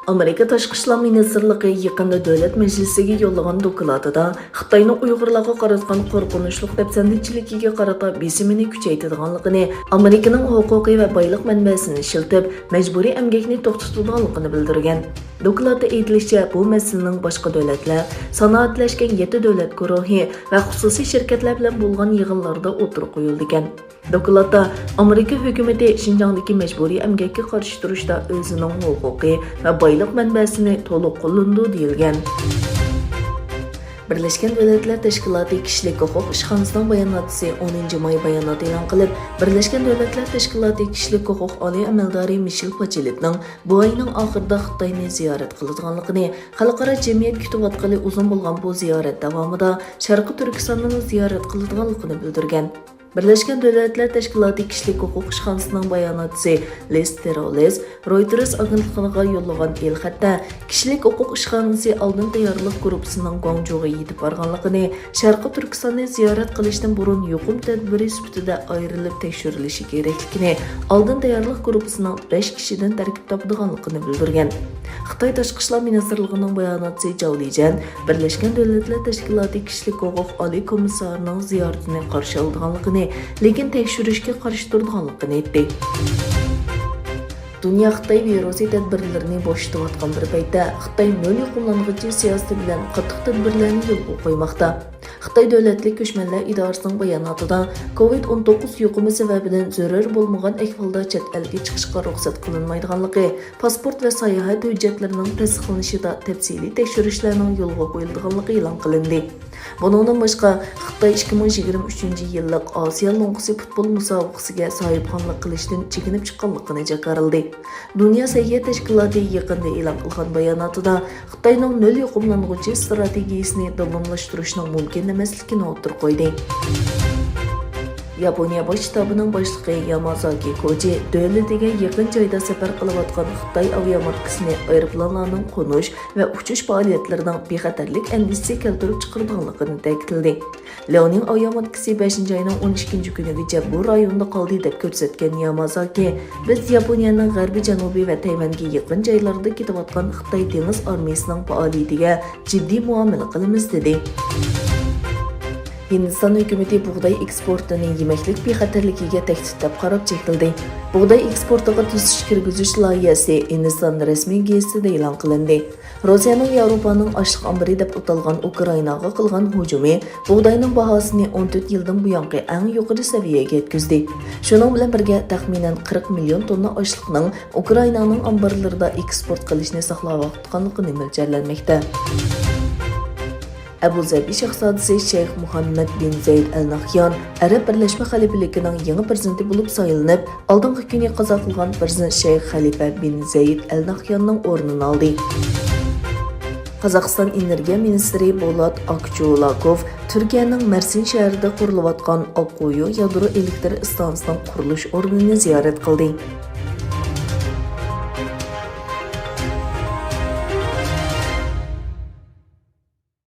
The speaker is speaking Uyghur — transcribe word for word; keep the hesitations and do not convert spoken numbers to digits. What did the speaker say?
ئامېرىكا تاشقى ئىشلار مىنىستىرلىقى يېقىندا دۆلەت مەجلىسىگە يوللىغان دوكلاتىدا خىتاينىڭ ئۇيغۇرلارغا قاراتقان قورقۇنچلۇق دەپسەندىچىلىكىگە قارىتا بېسىمىنى كۈچەيتىدىغانلىقىنى، ئامېرىكىنىڭ ھوقۇقى ۋە بايلىق مەنبەسىنى ئىشلىتىپ، مەجبۇرىي ئەمگەكنى توختىتىدىغانلىقىنى بىلدۈرگەن. دوكلاتتا ئېيتىلىشىچە، بۇ مەسىلىنىڭ باشقا دۆلەتلەر، سانائەتلەشكەن يەتتە دۆلەت گۇرۇھى ۋە خۇسۇسىي شىركەتلەر بىلەن بولغان يىغىنلاردا ئوتتۇرىغا قويۇلىدىكەن. دوكلاتتا ئامېرىكا ھۆكۈمىتى شىنجاڭدىكى مەجبۇرىي ئەمگەككە قارشى تۇرۇشتا ئۆزىنىڭ ھوقۇقى ۋە بايلىق مەنبەسىنى تولۇق قوللىنىدۇ دېيىلگەن. بىرلەشكەن دۆلەتلەر تەشكىلاتى كىشىلىك ھوقۇق ئىشخانىسىنىڭ باياناتچىسى ئونىنچى ماي بايانات ئېلان قىلىپ، بىرلەشكەن دۆلەتلەر تەشكىلاتى كىشىلىك ھوقۇق ئالىي ئەمەلدارى مىشېل باچېلېتنىڭ بۇ ئاينىڭ ئاخىرىدا خىتاينى زىيارەت قىلىدىغانلىقىنى، خەلقئارا جەمئىيەت كۈتۈۋاتقىلى ئۇزۇن بولغان بۇ زىيارەت داۋامىدا شەرقىي تۈركىستاننىمۇ زىيارەت قىلىدىغانلىقىنى بىلدۈرگەن. بىرلەشكەن دۆلەتلەر تەشكىلاتى كىشىلىك ھوقۇق ئىشخانىسىنىڭ باياناتچىسى لىز تېرولىس رويتېرس ئاگېنتلىقىغا يوللىغان ئېلخەتتە، كىشىلىك ھوقۇق ئىشخانىسى ئالدىن تەييارلىق گۇرۇپپىسىنىڭ گۇاڭجۇغا يېتىپ بارغانلىقىنى، شەرقىي تۈركىستاننى زىيارەت قىلىشتىن بۇرۇن يۇقۇم تەدبىرى سۈپىتىدە ئايرىلىپ تەكشۈرۈلۈشى كېرەكلىكىنى، ئالدىن تەييارلىق گۇرۇپپىسىنىڭ بەش كىشىدىن تەركىب تاپىدىغانلىقىنى بىلدۈرگەن. خىتاي تاشقى ئىشلار مىنىستىرلىقىنىڭ باياناتچىسى جاۋ لىجيەن بىرلەشكەن دۆلەتلەر تەشكىلاتى كىشىلىك ھوقۇق ئالىي كومىسسارىنىڭ زىيارىتىنى قارشى ئالىدىغانلىقىنى، لېكىن تەكشۈرۈشكە قارشى تۇرىدىغانلىقىنى ئېيتتى. دۇنيا خىتاي ۋىرۇسى تەدبىرلىرىنى بوشىتىۋاتقان بىر پەيتتە، خىتاي نۆل يۇقۇملانغۇچى سىياسىتى بىلەن قاتتىق تەدبىرلەرنى يولغا قويماقتا. خىتاي دۆلەتلىك كۆچمەنلەر ئىدارىسىنىڭ باياناتىدا، كوۋىد ئون توققۇز يۇقۇمى سەۋەبىدىن زۆرۈر بولمىغان ئەھۋالدا چەت ئەلگە چىقىشقا رۇخسەت قىلىنمايدىغانلىقى، پاسپورت ۋە ساياھەت ھۆججەتلىرىنىڭ تەستىقلىنىشىدا تەپسىلىي تەكشۈرۈشلەرنىڭ يولغا قويۇلىدىغانلىقى ئېلان قىلىندى. بۇنىڭدىن باشقا، خىتاي ئىككى مىڭ يىگىرمە ئۈچىنچى يىللىق ئاسىيا لوڭقىسى پۇتبول مۇسابىقىسىگە ساھىبخانلىق قىلىشتىن چېكىنىپ چىققانلىقىنى جاكارلىدى. دۇنيا سەھىيە تەشكىلاتى يېقىندا ئېلان قىلغان باياناتىدا، خىتاينىڭ نۆل يۇقۇملانغۇچى ئىستراتېگىيىسىنى داۋاملاشتۇرۇشنىڭ مۇمكىن ئەمەسلىكىنى ئوتتۇرىغا قويدى. ياپونىيە باش شتابىنىڭ باشلىقى يامازاكى كوجى دۆلىتىگە يېقىن جايدا سەپەر قىلىۋاتقان خىتاي ئاۋىياماركىسىنى ئايروپىلانلارنىڭ قونۇش ۋە ئۇچۇش پائالىيەتلىرىنىڭ بىخەتەرلىك ئەندىشىسى كەلتۈرۈپ چىقىرىدىغانلىقىنى تەكىتلىدى. لياۋنىڭ ئاۋىياماركىسى بەشىنچى ئاينىڭ ئون ئىككىنچى كۈنىگىچە بۇ رايوندا قالدى، دەپ كۆرسەتكەن يامازاكى، بىز ياپونىيەنىڭ غەربىي جەنۇبى ۋە تەيۋەنگە يېقىن جايلاردا كېتىۋاتقان خىتاي دېڭىز ئارمىيىسىنىڭ پائالىيىتىگە جىددىي مۇئامىلە قىلىمىز، دېدى. ھىندىستان ھۆكۈمىتى بۇغداي ئېكسپورتىنى يېمەكلىك بىخەتەرلىكىگە تەھدىت دەپ قاراپ چەكلىدى. بۇغداي ئېكسپورتىغا توسۇش كىرگۈزۈش لايىھەسى ھىندىستان رەسمىي گېزىتىدە ئېلان قىلىندى. روسىيەنىڭ ياۋروپانىڭ ئاشلىق ئامبىرى دەپ ئاتالغان ئۇكرائىناغا قىلغان ھۇجۇمى بۇغداينىڭ باھاسىنى ئون تۆت يىلدىن بۇيانقى ئەڭ يۇقىرى سەۋىيەگە يەتكۈزدى. شۇنىڭ بىلەن بىرگە، تەخمىنەن قىرىق مىليون توننا ئاشلىقنىڭ ئۇكرائىنانىڭ ئامبارلىرىدا ئېكسپورت قىلىشنى ساقلاۋاتقانلىقىنى مۆلچەرلەنمەكتە. ئەبۇ زەبى شاھزادىسى شەيخ مۇھەممەد بىن زەيد ئەل ناھيان ئەرەب بىرلەشمە خەلىپىلىكىنىڭ يېڭى پىرېزىدېنتى بولۇپ سايلىنىپ، ئالدىنقى كۈنى قازا قىلغان پىرېزىدېنت شەيخ خەلىپە بىن زەيد ئەل ناھياننىڭ ئورنىنى ئالدى. قازاقىستان ئېنېرگىيە مىنىستىرى بولات ئاكچولاكوف تۈركىيەنىڭ مەرسىن شەھىرىدە قۇرۇلۇۋاتقان ئاققۇيۇ يادرو ئېلېكتر ئىستانسىسىنىڭ قۇرۇلۇش ئورنىنى زىيارەت قىلدى.